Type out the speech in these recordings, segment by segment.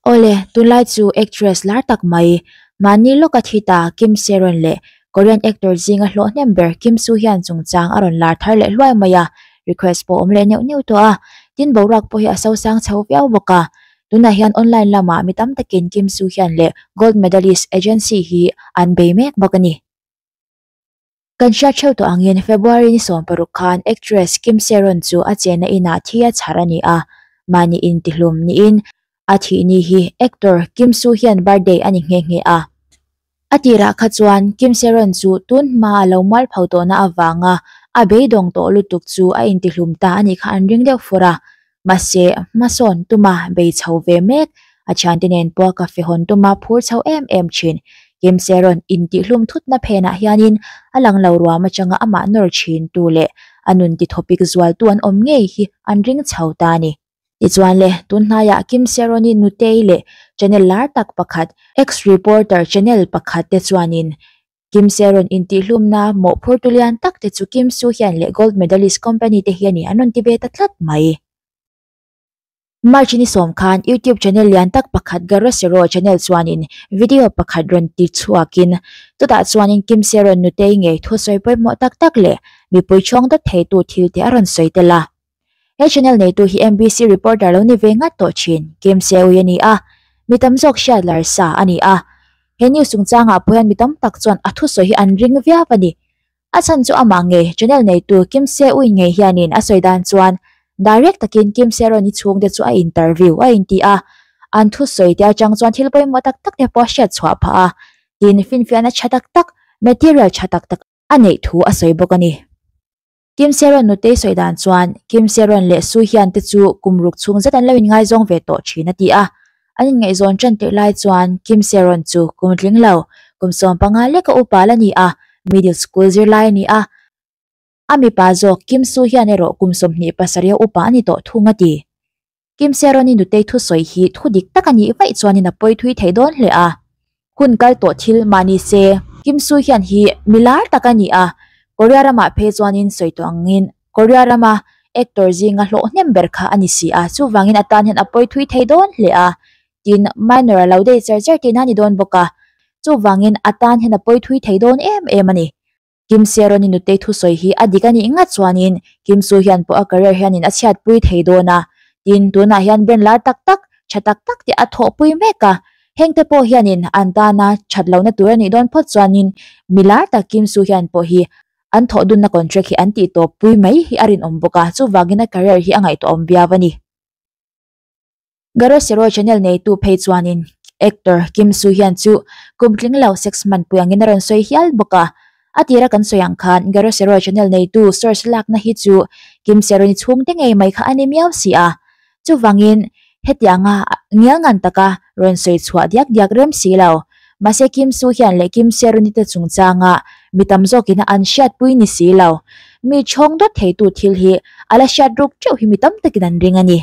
Awle, tunlai chu actress lar tak mai, mahni lawka thi ta Kim Sae-ron leh Korean actor zinga hlawh hnem ber Kim Soo-hyun chungchang a rawn lar thar leh hluai mai a, request pawh awm leh neuh neuh tawh a, tin boruak pawh hi a sosang chho viau bawk a. Tunah hian online lamah mi tam takin Kim Soo-hyun leh Gold Medalist Agency hi an bei mek bawk a ni. Kan hriat theuh tawh angin February ni 16 khan actress Kim Sae-ron chu a chenna inah thi a chhar a ni a, mahni intihlum niin a thih ni hi actor Kim Soo-hyun birthday a ni nghe nghe a. A tirah kha chuan Kim Sae-ron chu tun hma a lo mual pho tawhna avanga a beidawng tawh lutuk chu a intihlum ta a nih kha an ring deuh fur a, mahse hmasawn tuma bei chho ve mek a thiante nen pawh cafe hawn tuma phur chho em em thin. Kim Sae-ron intihlum thutna phenah hianin a lang lo ruam atanga amah nawr thin tu leh a nun ti thawpik zualtu an awm ngei hi an ring chho ta a ni. Tichuan le, tun hnaiah Kim Sae-ron-i nutei leh channel lar tak pakhat, X-Reporter channel pakhat te chuanin Kim Sae-ron intihlumna mawhphurtu lian tak te chu Kim Soo-hyun leh Gold Medalist Company te hi a ni an rawn ti ve ta tlat mai. March ni sawm khan YouTube channel lian tak pakhat Garosero channel chuanin video pakhat rawn ti chhuakin chutah chuanin Kim Sae-ron nutei ngei thusawi pawimawh tak tak leh mipui chhawng dawt theitu thil te a rawn sawi tel a. He channel neitu hi MBC reporter lo ni ve ngat tawh thin Kim Sae-ui a ni a, mi tam zawk hriat lar sa a ni a. He news chungchangah pawh hian mi tam tak chuan a thusawi hi an ring viau a ni. A chhan chu amah ngei channel neitu Kim Sae-ui ngei hianin a sawi dan chuan direct takin Kim Sae-ron-i chhungte chu a interview a inti a, an thusawi te atang chuan thil pawimawh tak tak te pawh a hriat chhuah phah a, tin finfiahna tha tak tak, material tha tak tak a neih thu a sawi bawk a ni. Kim Sae-ron nutei sawi dan chuan Kim Sae-ron leh Soo Hyun te chu kum ruk chhung zet an lo inngaizawng ve tawh thin a ti a. An inngaihzawn tan tirh lai chuan Kim Sae-ron chu kum tling lo, kum 15 leka upa la ni a, middle school zirlai a ni a. A mipa zawk Kim Soo Hyun erawh kum 27 a upa a ni tawh thung a ti. Kim Sae-ron-i nutei thusawi hi thu dik tak a nih vaih chuanin a pawi thui thei dawn hle a. Hun kal tawh thil mah ni se, Kim Soo Hyun hi mi lar tak a ni a, Korea ramah phei chuanin sawi tawh angin Korea rama actor zinga hlawh hnem ber kha a ni si a, chuvangin a tan hian a pawi thui thei dawn hle a, tin minor a lo dei char char tihna a ni dawn bawk a, chuvangin a tan hian a pawi thui thei dawn em em a ni. Kim Sae-ron-i nutei thusawi hi a dik a nih ngat chuanin Kim Soo Hyun pawh a career hianin a chhiatpui thei dawn a, tin tunah hian brand lar tak tak, tha tak tak te a thawhpui mek a, hengte pawh hianin an tana that lohna tur a nih dawn phawt chuanin mi lar tak Kim Soo Hyun pawh hi an thawh dunna contract hi an tih tawppui mai hi a rinawm bawk a, chuvangin a career hi a ngaihtuahawm viau a ni. Garosero channel neitu phei chuanin actor Kim Soo Hyun chu kum tling lo sex hmanpui angin a rawn sawi hial bawk a. A tira kan sawi ang khan Garosero channel neitu source lakna hi chu Kim Sae-ron-i chhungte ngei mai kha a ni miau si a. Chuvangin hetianga ngial ngan taka rawn sawi chhuah diak diak rem si lo. Mahse Kim Soo Hyun leh Kim Sae-ron-i te chungchanga mi tam zawkina an hriatpui ni si lo. Mi chhawng dawt theitu thil hi a la hriat ruk teuh hi mi tam takin an ring a ni.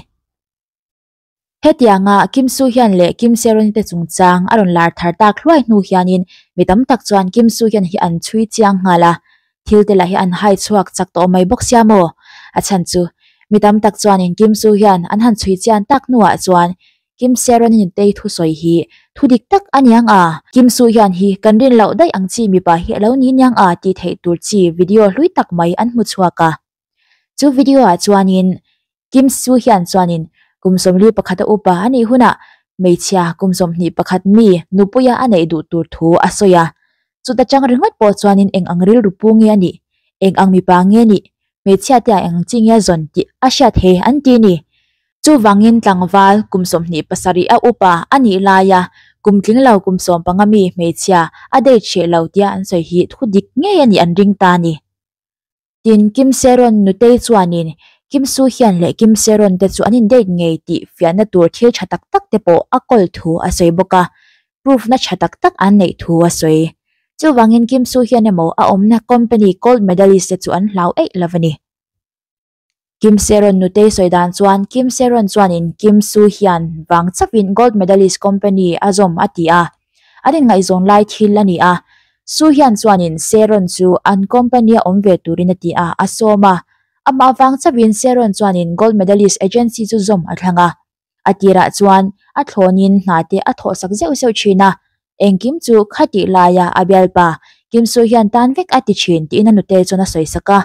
Hetianga Kim Soo Hyun leh Kim Sae-ron te chungchang a rawn lar thar tak hluai hnu hianin mi tam tak chuan Kim Soo Hyun hi an chhui chiang nghal a, thil te lah hi an hai chhuak chak tawh mai bawk sia maw? A chhan chu mi tam tak chuanin Kim Soo Hyun an han chhui chian tak hnuah chuan Kim Sae-ron in tei thusawi hi thu dik tak a niang a, Kim Soo Hyun hi kan rin loh daih ang chi mipa hi a lo ni niang a tih theih tur chi video hlui tak mai an hmu chhuak a. Chu video ah chuanin Kim Soo Hyun chuanin kum 41 a upa a nih hunah hmeichhia kum 21 mi nupuia a neih duh tur thu a sawi a. Chuta chang ringawt pawh chuanin eng ang rilru pu nge a nih, eng ang mipa nge a nih, hmeichhia te ah eng ang chi nge a zawn tih a hriat thei an ti ni. Chuvangin tlangval kum 27 a upa a nih laia kum tling lo kum 15 mi hmeichhia a date hreh lo tia an sawi hi thu dik ngei a nih an ring ta a ni. Tin, Kim Sae-ron nutei chuanin Kim Soo Hyun leh Kim Sae-ron te chu an in date ngei tih fiahna tur thil tha tak tak te pawh a kawl thu a sawi bawk a, proof na tha tak tak an neih thu a sawi. Chuvangin Kim Soo Hyun emaw a awmna company gold medalist te chu an hlau eih lo a ni. Kim Sae-ron nutei sawi dan chuan Kim Sae-ron chuanin Kim Soo Hyun vang chauhin gold medalist company a zawm a ti a. An inngaihzawn lai thil a ni a, Soo Hyun chuanin Sae-ron chu an company a awm ve turin a ti a, a sawm a. Amah vang chauhin Sae-ron chuanin gold medalist agency chu zawm a thlang a. A tirah chuan a thlawnin hna te a thawhsak zeuh zeuh thin a, engkim chu khatih laia a bialpa Kim Soo hian tan vek a ti thin tiin a nute chuan a sawisak a.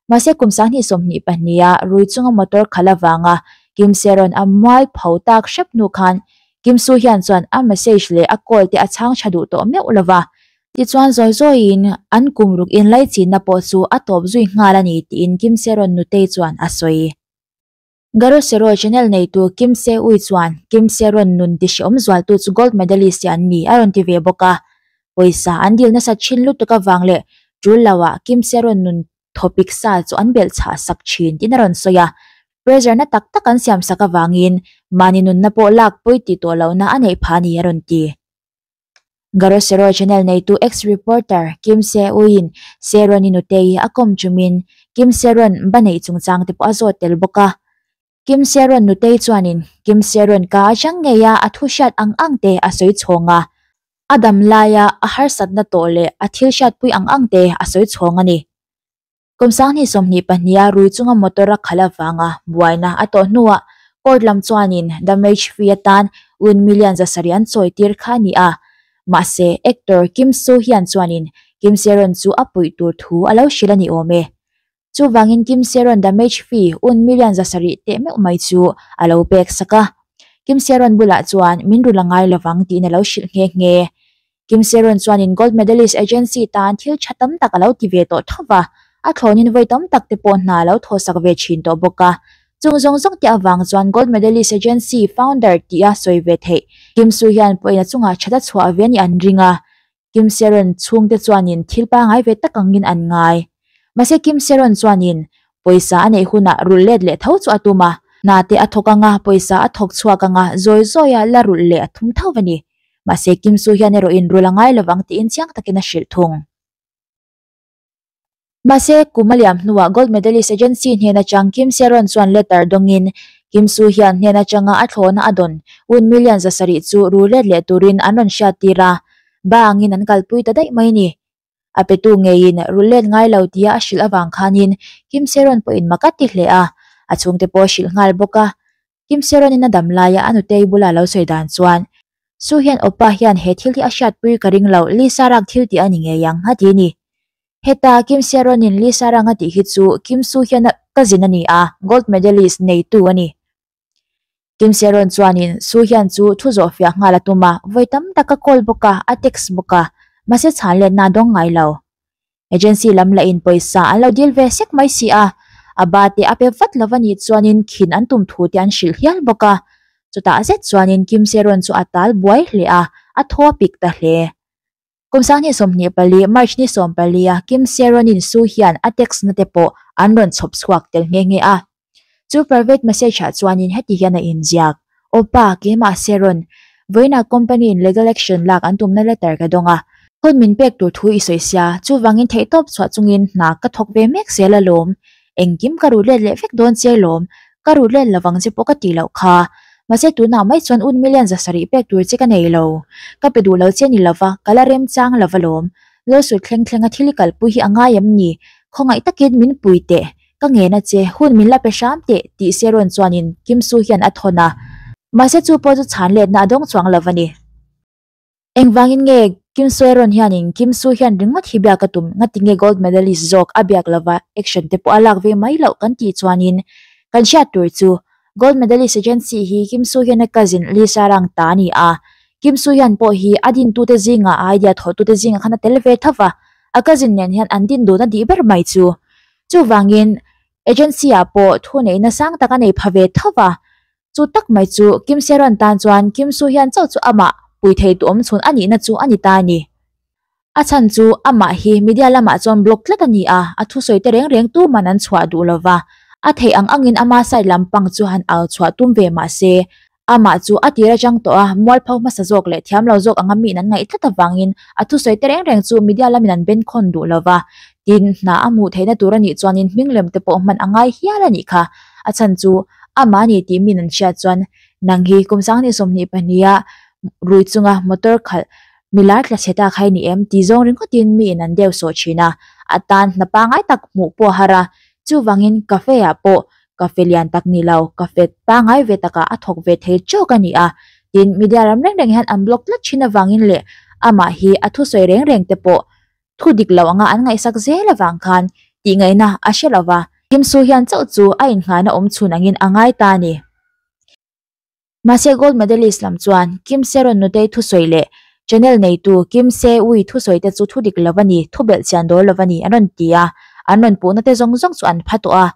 Mahse kum 2022 a rui chunga motor khalh avanga Kim Sae-ron a mual pho tak hrep hnu khan Kim Soo hian chuan a message leh a call te a chhang tha duh tawh meuh lova. Tichuan zawi zawiin an kum ruk inlaichinna pawh chu a tawp zui nghal a ni tiin Kim Sae-ron nutei chuan a sawi. Garosero channel neitu Kim Se-ui chuan Kim Se-ron nun tihreawm zualtu chu gold medalist te an ni a rawn ti ve bawk a. Pawisa an dil nasa thin lutuk avang leh tul loah Kim Se-ron nun thawpik sa chu an belh chhah sak thin tiin a rawn sawi a. Pressure na tak tak an siam sak avangin mahni nunna pawh lak pawi tih tawh lohna a neih phah a ni a rawn ti. Garosero channel neitu ex-reporter Kim Se-uiin Se-ron-i nutei a kawm chumin Kim Se-ron ba neih chungchang te pawh a zawt tel bawk a. Kim Se-ron nutei chuanin Kim Se-ron ka atang ngeia a thu hriat ang ang te a sawi chhawng a, a dam laia a harsatna tawh leh a thil hriatpui ang ang te a sawi chhawng a ni. Kum 2022 a rui chunga motor a khalh avanga buaina a tawh hnuah court lam chuanin damage fee atan un million 700 an chawi tir kha a ni a. Mahse, actor Kim Soo Hyun chuanin Kim Se-ron chu a puih tur thu a lo hrilh a ni awm e. Chuvangin Kim Se-ron damage fee un million 700 teh meuh mai chu a lo pek sak a. Kim Se-ron bulah chuan min rul a ngai lovang tiin a lo hrilh nghe nghe. Kim Se-ron chuanin Gold Medalist Agency tan thil tha tam tak a lo ti ve tawh tho va, a thlawnin vawi tam tak te pawh hna a lo thawhsak ve thin tawh bawk a. Chung zawng zawng te avang chuan Gold Medalist Agency founder tia sawi ve theih Kim Soo hian pawhin a chungah that a chhuah ve a nih an ring a. Kim Se-ron chhungte chuanin thil pangngai ve tak angin an ngai. Mahse Kim Se-ron chuanin pawisa a neih hunah rulh let leh tho chu a tum a, hna te a thawk anga pawisa a thawk chhuak anga zawi zawia la rulh leh a thum tho a ni. Mahse Kim Soo hian erawh in rul a ngai lovang tiin chiang takin a hrilh thung. Mahse kum a liam hnuah Gold Medalist Agency hnen atang Kim Se-ron chuan letter dawngin Kim Soo hian hnen atanga a thlawhna a dawn un million 700 chu ru let leh turin an rawn hriat tir a, ba angin an kalpui ta daih mai ni. A petu ngeiin rul let ngai lo tia a hrilh avang khanin Kim Se-ron pawhin mak a ti hle a, a chhungte pawh a hrilh nghal bawk a. Kim Se-ron-in a dam laia a nutei bula lo sawi dan chuan, Su hian Oppa hian he thil hi a hriatpui ka ring lo, Lisa Rang thil tih a ni ngei ang, a ti a ni. Heta Kim Se-ron-in Lisa Rang a tih hi chu Kim Su hian a cousin a ni a, gold medalist neitu a ni. Kim Se-ron chuanin Su hian chu thu zawh fiah nghal a tum a, vawi tam tak a call bawk a, a text bawk a, mahse chhan letna a dawng ngai lo. Agency lam lahin pawisa an lo dil ve sek mai si a, a ba te a pe vat lo a nih chuanin khin an tum thu te an hrilh hial bawk a. Chutah zet chuanin Kim Se-ron chu a tal buai hle a, a thaw a pik ta hle. Kum 2024 March ni 14 a Kim Se-ron-in Su hian a text na te pawh an rawn chhawp chhuak tel nghe nghe a. Chu private message ah chuanin heti hian a inziak, Aw pa, keimah Se-ron, vawiinah company in legal action lak an tumna letter ka dawng a. Hun min pek tur thu i sawi sia, chuvangin theihtawp chhuah chungin hna ka thawk ve mek zel alawm. Engkim ka rut let leh vek dawn che lawm, ka rut let lovang che pawh ka tih loh kha. Mahse tunah mai chuan un million 700 pek tur che ka nei lo. Ka pe duh lo che ni lova, ka la remchang lova lawm. Lawsuit thleng thlenga thil i kalpui hi a ngai em ni? Khawngaih takin min pui teh. Ka ngena che, hun min la pe hram teh, tih Se-ron chuanin Kim Soo hian a thawn a. Mahse chu pawh chu chhan letna a dawng chuang lo a ni. Engvangin nge Kim Soo-ron hianin Kim Soo hian ringawt hi biak a tum, ngati nge gold medalist zawk a biak lova action te pawh a lak ve mai loh kan tih chuanin kan hriat tur chu Gold medalist agency hi Kim Soo hian a cousin Lee Sa-rang ta a ni a. Kim Soo hian pawh hi a dintute zingah a idea thawhtute zingah khan a tel ve tho va, a cousin nen hian an din dun a dih ber mai chu. Chuvangin, agency-ah pawh thu neihna sang tak a nei pha ve tho va. Chu tak mai chu Kim Se-ron tan chuan Kim Soo hian chauh chu amah pui thei tu awm chhun a nihna chu a ni ta a ni. A chhan chu amah hi media lamah chuan block tlat a ni a, a thusawi te reng reng tuman an chhuah duh lo va. A theih ang angin ama side lampang chu han au chhuah tum ve mah se, Amah chu a tir atang tawh a, mualpho hmasa zawk leh thiam lo zawk anga miin an ngaih tlat avangin a thusawi te reng reng chu media lamin an benkhawn duh lo va. Tin, hna a hmuh theihna tur a nih chuanin hming lem te pawh hman a ngai hial a nih kha. A chhan chu amah a ni tih miin an hriat chuan nang hi kum 2022 a rui chunga motor khalh milar tla chhe ta kha i ni em tih zawng ringawtin miin an deu sawh thin a, a tan hna pangngai tak hmuh pawh a har a. Chuvangin cafe ah pawh. Cafe lian tak ni lo, cafe pangngai ve takah a thawk ve thei chawk a ni a. Tin, media ram reng reng hian an block tlat thin avangin leh amah hi a thusawi reng reng te pawh thu dik lo anga an ngaihsak zel avang khan tihngaihna a hre lo va, Kim Soo Hyun chauh chu a innghaina awm chhun angin a ngai ta a ni. Mahse gold medalist lam chuan Kim Sae-ron nutei thusawi leh channel neitu Kim Se-ui thusawi te chu thu dik lo a ni, thu belh chian dawl lo a ni an rawn ti a, an rawn puhna te zawng zawng chu an pha tawh a.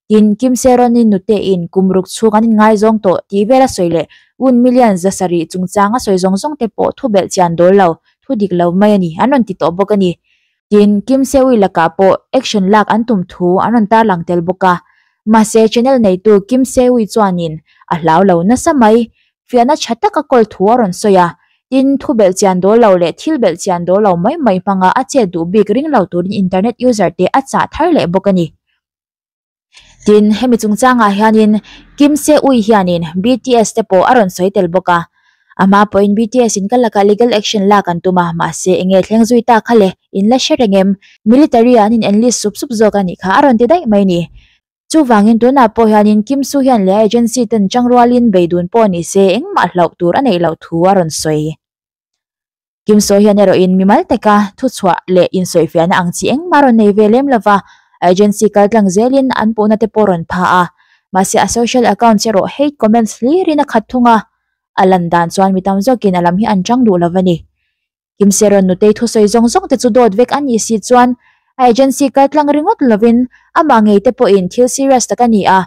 Tin, Kim Sae-ron-i nutein kum ruk chhung an inngaizawng tawh tih vel a sawi leh un million 700 chungchang a sawi zawng zawng te pawh thu belh chian dawl lo, thu dik lo mai a ni an rawn ti tawh bawk a ni. Tin, Kim Se-ui lakah pawh action lak an tum thu an rawn tarlang tel bawk a. Mahse, channel neitu Kim Se-ui chuanin a hlau lo nasa mai. Fiahna tha taka kawl thu a rawn sawi a. Tin, thu belh chian dawl lo leh thil belh chian dawl lo mai mai hmanga a chet duh bik ring lo turin internet user te a chah thar leh bawk a ni. Tin, hemi chungchangah hianin Kim Se-ui hianin BTS te pawh a rawn sawi tel bawk a. A hma pawhin BTS in ka lakah legal action lak an tum a, mahse enge thleng zui ta kha le, in la hre reng em? Military ah an in enlist sup sup zawk a nih kha a rawn ti daih mai ni. Chuvangin tunah pawh hianin Kim Soo hian leh a agency ten changrualin beidun pawh ni se engmah hlauh tur a neih loh thu a rawn sawi. Kim Soo hian erawhin mimal taka thuchhuah leh insawifiahna ang chi engmah rawn nei ve lem lova, a agency kaltlang zelin an puhna te pawh rawn pha a. Mahse a social accounts erawh hate comments hlirin a khat thung a, a lan dan chuan mi tam zawkin a lam hi an chang duh lo a ni. Kim Sae-ron nutei thusawi zawng zawng te chu dawt vek a nih si chuan a agency kaltlang ringawt lovin amah ngei te pawhin thil serious tak a ni a,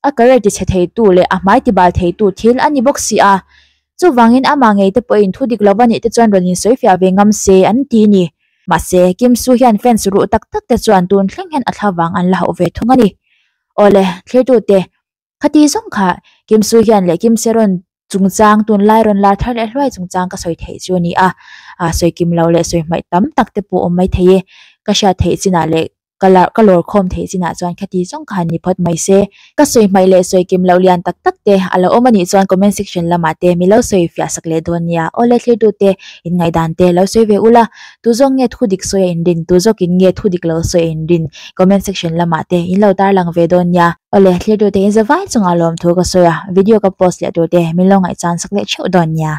A career tichhe theitu leh a hmai tibal theitu thil a ni bawk si a. Chuvangin amah ngei te pawhin thu dik lova nih te chuan rawn insawifiah ve ngam se an ti ni. Mahse, Kim Soo hian fans ruh tak tak te chuan tun thleng hian a thlavang an la hauh ve thung a ni. Awle, thlirtute, khati zawng kha Kim Soo hian leh Kim Sae-ron chungchang tunlai rawn lar thar leh hluai chungchang ka sawi theih chu a ni a. Sawi kim lo leh sawi hmaih tam tak te pawh awm mai thei e. Ka hriat theih chinah leh Ka lar ka lawr khawm theih chinah chuan khati zawng khan ni phawt mai se. Ka sawi hmaih leh sawi kim loh lian tak tak te a lo awm a nih chuan comment section lamah te mi lo sawi fiah sak leh dawn nia. Awle thlirtu te in ngaihdan te lo sawi ve ula. Tu zawk nge thu dik sawi a inrin, tu zawkin nge thu dik lo sawi a inrin comment section lamah te in lo tarlang ve dawn nia. Awle thlirtu te in zavai chungah lawmthu ka sawi a, video ka post leh tur te min lo ngaihchan sak leh theuh dawn nia.